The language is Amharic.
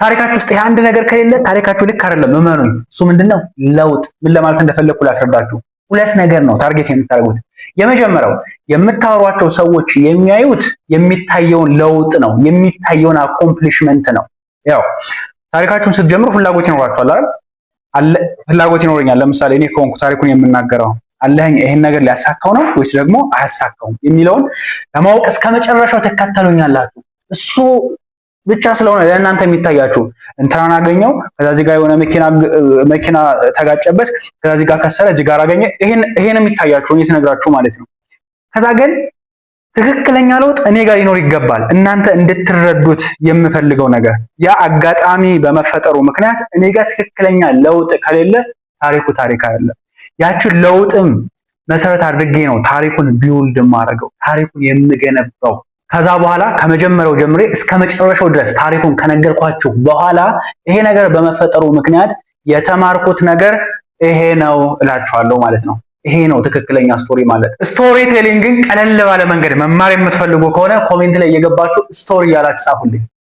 ታሪካችሁ ውስጥ ይሄ አንድ ነገር ከሌለ ታሪካችሁ ልክ አይደለም። እመኑኝ። እሱ ምንድነው? ለውጥ። ምን ለማለት እንደፈለግኩ ላስረዳችሁ። ሁለት ነገር ነው target የምታደርጉት። የመጀመሪያው የምታወሯቸው ሰዎች የሚያዩት የሚታየውን ለውጥ ነው፣ የሚታየውን accomplishment ነው። ያው ታሪካችሁን ስትጀምሩ ፍላጎት ይኖራችኋል አይደል? ፍላጎት ይኖረኛል። ለምሳሌ እኔ ከሆንኩ ታሪኩን የምናገረው አለኸኝ ይሄን ነገር ሊያሳካው ነው ወይስ ደግሞ አያሳካውም የሚለውን ለማወቅ እስከ መጨረሻው ትከተሉኛላችሁ። እሱ ብቻ ስለሆነ ለእናንተ የሚታያችሁ እንትናን አገኘው፣ ከዛ እዚህ ጋር የሆነ መኪና ተጋጨበት፣ ከዛ እዚህ ጋር ከሰረ፣ እዚህ ጋር አገኘ። ይሄን የሚታያችሁ እኔ ስነግራችሁ ማለት ነው። ከዛ ግን ትክክለኛ ለውጥ እኔ ጋር ሊኖር ይገባል። እናንተ እንድትረዱት የምፈልገው ነገር ያ አጋጣሚ በመፈጠሩ ምክንያት እኔ ጋር ትክክለኛ ለውጥ ከሌለ ታሪኩ ታሪክ አይደለም። ያችን ለውጥም መሰረት አድርጌ ነው ታሪኩን build የማደርገው፣ ታሪኩን የምገነባው። ከዛ በኋላ ከመጀመሪያው ጀምሬ እስከ መጨረሻው ድረስ ታሪኩን ከነገርኳችሁ በኋላ ይሄ ነገር በመፈጠሩ ምክንያት የተማርኩት ነገር ይሄ ነው እላችኋለሁ ማለት ነው። ይሄ ነው ትክክለኛ story ማለት። Storytelling ን ቀለል ባለ መንገድ መማር የምትፈልጉ ከሆነ comment ላይ እየገባችሁ story እያላችሁ ጻፉልኝ።